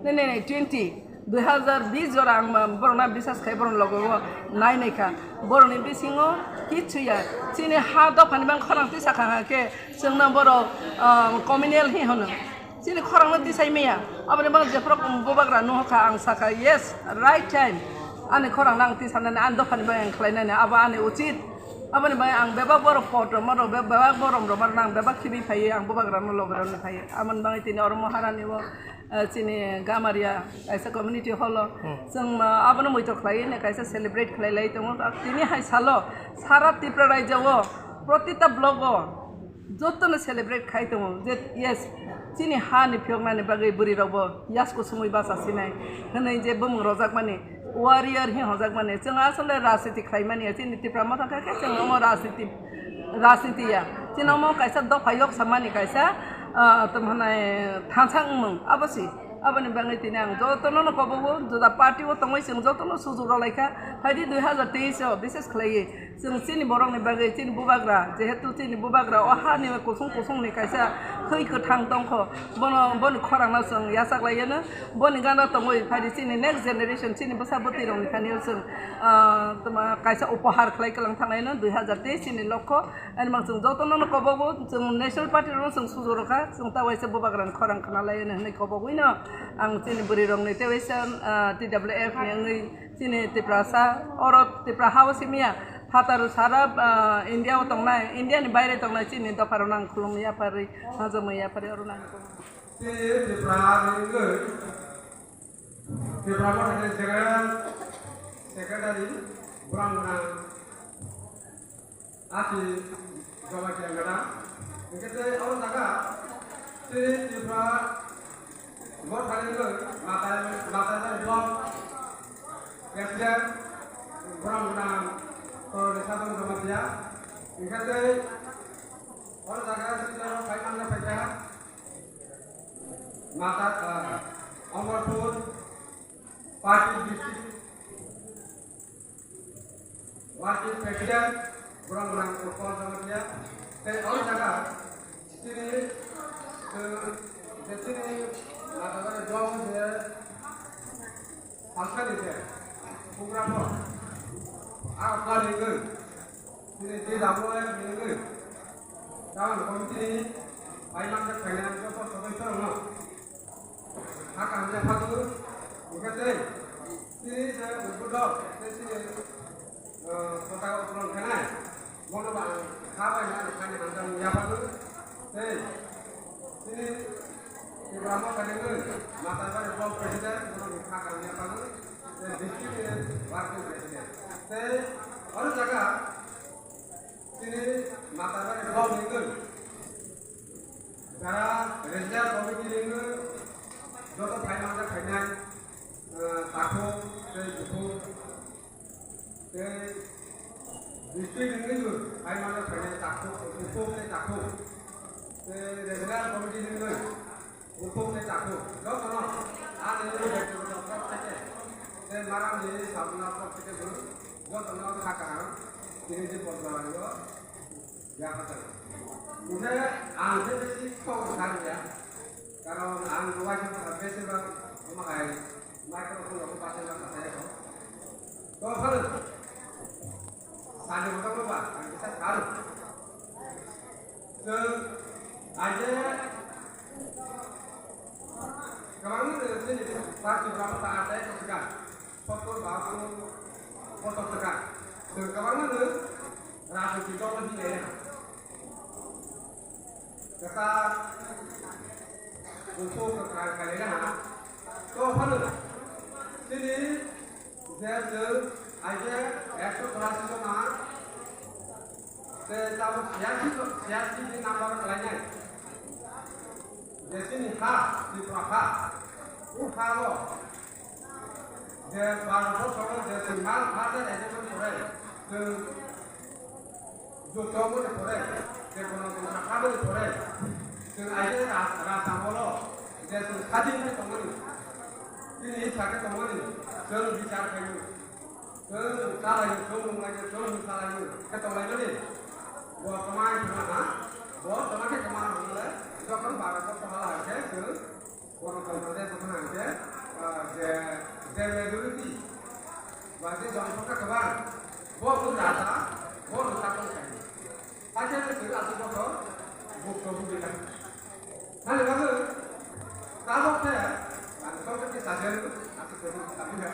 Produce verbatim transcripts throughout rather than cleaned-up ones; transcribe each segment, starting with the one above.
Nini twenty, dui hazar bis jora ang ma-, borokno bisas khai borokni logo o nai nai kha. Borokni bisingo kichu ya. Chini ha dophani bang khorang tisa kha khe chwngno borok, ah, communal hi hono. Chini khorangno tisai maya. Aboni bang jephuru bubagra nuho kha ang sakha, "Yes, right time." Ani khorangno ang tisanani ani dophani bang ang khlainani abo ani uchit. Aboni bang ang bebak borok pot rok maro, be-, bebak borom rok maro ang bebak khibi phaiwi ang bubagrano logi rwna phaiwi. Amoni bangwi tini oro Maharani o, eh, chini Gamaria kaisa community hall o. Hmm. Chwng, ah, abono muitok khlaiwi kaisa celebrate khlai lai tongo. Tini hai salo sara Tripura rajya o protita block o jotono celebrate khai tongo je, yes, chini ha ni phiyoknani bagwi bwrwi rokbo yas kusungwi bacha sinai hwnwi je bumung rojakmani, warrior hi hojakmani. Chwng asole rajniti khlaimani ya, chini Tipra Motha khe chwng omo rajniti, rajniti ya. Chini omo kaisa dopha yok samani kaisa, ah, tamo hwnai thansa wngmung abo si. Aboni bagwi tini ang jotono no kobogo, juda party o tongwi chwng jotono sujuk rwlai kha. Phaidi dui hazar teis o, bises khlaiwi chwng chini borokni bagwi, chini bubagra, jehetu chini bubagra o hani kusung kusungni kaisa thwi kwthang tongkho, bono, boni khorangno chwng yachaklai yano. Boni gana tongwi phaidi chini next generation, chini bwsa bwtwi rokni thani o chwng, ah, tma kaisa upahar khlai kwlang thanglai yano dui hazar teis chini lokho. Ani mang chwng jotono no kobogo, chwng National Party rokno chwng sujuk rwkha, chwng ta waisa bubagrani khorang khna lai hwnwi kobogwino ang chini bwrwi rokni tei waisa, ah, T W F ni wngwi chini Tiprasa, oro Tipra ha o simiya, phatar sara, ah, India o tongnai, India ni baire tongnai chini dopha rokno ang khulumwi yapharwi, hajamwi yapharwi oro nang. Chini Tipra ni wngwi Tipra Mothani General Secretary borang gwnang Ati Jamatia gwnang. Hingke tei oro jaga chini Tipra Mothani Matai, Matai Block President borang gwnang Toro Sadon Jamatia. Hingke tei oro jaga chini oro phai manna phaikha. Mata, ah, Amarpur Party District Working President, borok rang Utpal Jamatia, tei o jaga chini, eh, je chini Mata block je Salsani je, Bugramo, a Utpal ringwi, chini J W F ringwi, Town committee ni paimanjak phainai joto sodoisorokno ha kaham yaphago, hingkhe tei chini je udbodhok tei chini, eh, potaka utpolon khainai, bono bo ang ha bai ani thani hamjakmung yaphago tei chini Tipra Motha ni wngwi Matabari Block President, bono bo ha kaham yaphago tei district ni working president tei oro jaga Chini Matabari block ni wngwi jara regional committee ni wngwi joto phaimanja phainai, eh, takhuk tei bukhuk tei district ni wngwi phaimanja phainai takhuk, bukhuk tei takhuk tei regional committee ni wngwi Bukhuk tei takhuk jotono ani oro bektigoto prokteke tei maramni sabuna prokteke bo jotono kha kaham tini je porjorang o yaphatai. Hingkhe ang je besi kok thang ya, karon ang bo waisa besibak omo hai microphone rok bachai ma khatai o. To phano sani kotor ba ang kisa thang. Chwng aje kwbangma chini party rok ta atai kwchwkha, sottor ba kotor kwchwkha. Chwng kwbangma no rajniti dol hinwi ya. Kwchak, kuphur, kwkhrang khailai ha. To phano chini je chwng aje ekso chorasi jona tei tabuk siyasi, siyasi ni number khlainai. Je chini ha, Tripura ha, o ha o je baro bosor je chwng ma, ma je raijak pore, chwng Jotto mone pore, je kono kono kha mone pore, chwng aje ras-, rasta bolo, je chwng khajin khe tongmani, chini sakhe tongmani, chwng bichar khaio, chwng chalaio, chwng nunglaio, chwng salaio, khe tonglaimani. Bo kwmai thangna ha, bo kwma khe kwma hwnle, jokhon baro jokhon hala hai khe chwng, kono kono je jokhon hai khe, Tabok khe, ang songkhe khe sajak, aswk khe bo sabuya.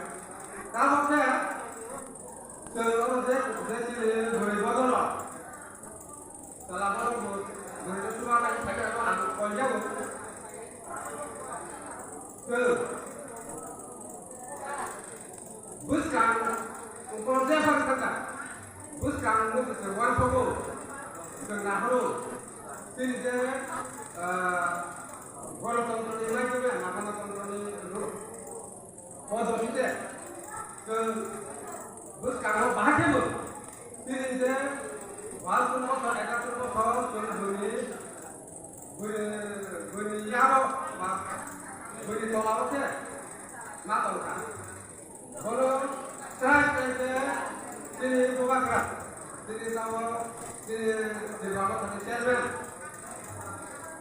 Tabok khe, chwng oro je, je chini bwrwi bodol rok, chwla borok bo bwrwi no chuba nai khe ang kol yago. Chwng bwskang kol je phang thangkha, bwskang no se uansukgo, chwng nahoro, chini je, ah, Ganatantroni maidagwi ang Ganatantroni rw-, o dosite chwng bwskango bahai kheno chini je balsong bosor, ekatur bosor chwng buini, buini, buini yaro ba buini tolao se ma tongkha. Bono srai srai khe chini bubagra, chini tamo, chini Tripura Mothani chairman.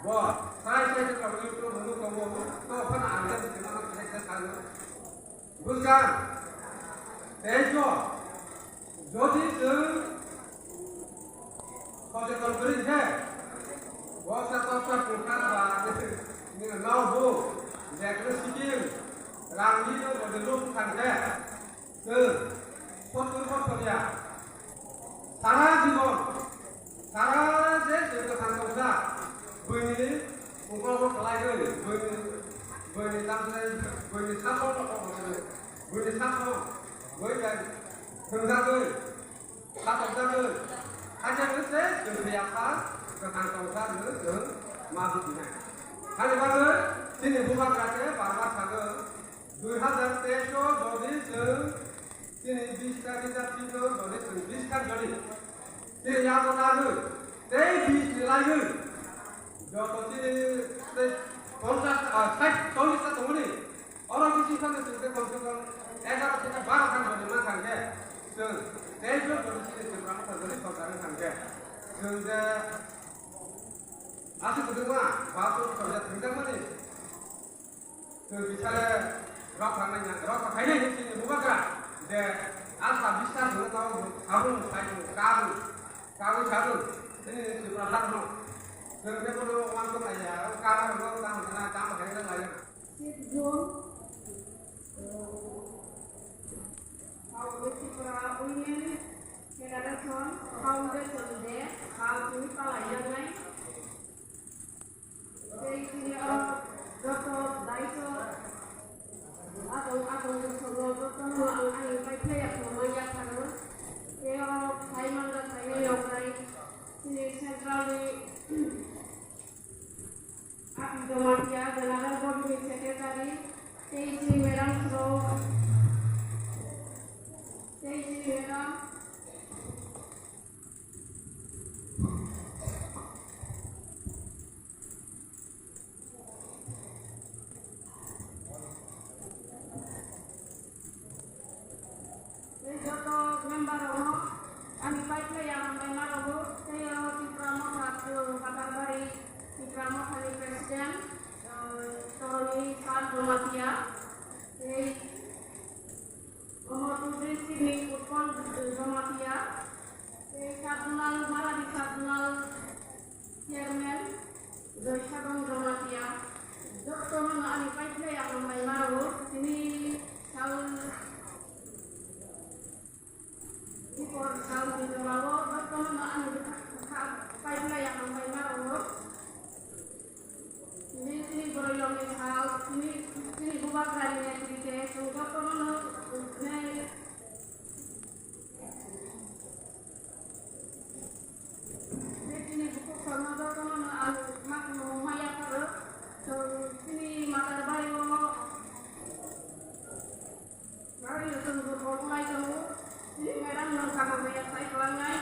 Bo srai srai khe tabuk YouTube hwnwi tongo, to phano ang khe chini mano khe khe sano. Bwskang, tei jo, jodi chwng socheton kwrwi khe, boksa toksa kwthar ba nini nok bo, jekno sikim, rang di no bode luk thang khe, chwng sottur bosor ya, sara jibon, sara je chwng kwthang tongsa, buini ukol bo kwlaiwi, buini, buini tamsai, buini sakhao no kok kwlaiwi, buini sakhao, bui bai thwngjagwi. Khatokjagwi, hakhe wngse chwng thwiya kha, kwthang tong kha hwnwi chwng ma buji nai. Hani bagwi chini bubagra khe bar bar sago, dui hazar teis o jodi chwng chini bis ta reserve seat o jodi chwng bis kha jodi, chini yago nagwi tei bis ni laiwi joto chini tei ponchas, ah, sait, chollish ta tongmani. Oro bisi phano chwng khe kom se kom egaro theke baro khan joni ma thang khe, chwng tei jor joni chini Tripura Motha joni sorkar wng thang khe, chwng je aswk kwdwkma ba chwng sorkar thwngjakmani chwng bisale rok kha nai, rok kha khainai hinwi chini bubagra je asa biswas hwnwi tamo sabung sai kabung kabung sabung chini Tripura hano chwng je bono uansuk nai ya, o karar rok tamo sana tamo khaina lai ya. Sixth June, uh, South West Tripura Women Federation Foundation Day, hal tini palai jaknai. Tei tini oro joto daito atong atong bwskango jotono ang ani paithaya khorokma yapharo. Tei oro sai manja saimani yoknai tini central ni Api Jamatia, General Body ni Secretary, tei chini madam rok, tei chini madam. Tei joto member rokno ani paithaya hambai ma rwo, tei o Tipra Motha, Patarbari Tipra Mothani president, eh, Toroni Sar Jamatia, tei Omorpur district ni Utpal Jamatia, tei sub zonal, Malari sub zonal chairman Joysadon Jamatia, jotono ani paithaya hambai ma rwo, tini sal Before sal ni jora o jotono no ani bwkha, bwkha pipeline hambai ma rwo. Tini, tini boroi rok ni sal, tini, tini bubagra ni netrite chwng jotono no, ne, ne tini bukhuk sal no jotono no ang ma, ma yapharo. Chwng tini Matarbari o Gari rwchwng rwchwng wngwi tongo. Chini madam no kaham bai ya sai kwlangnai.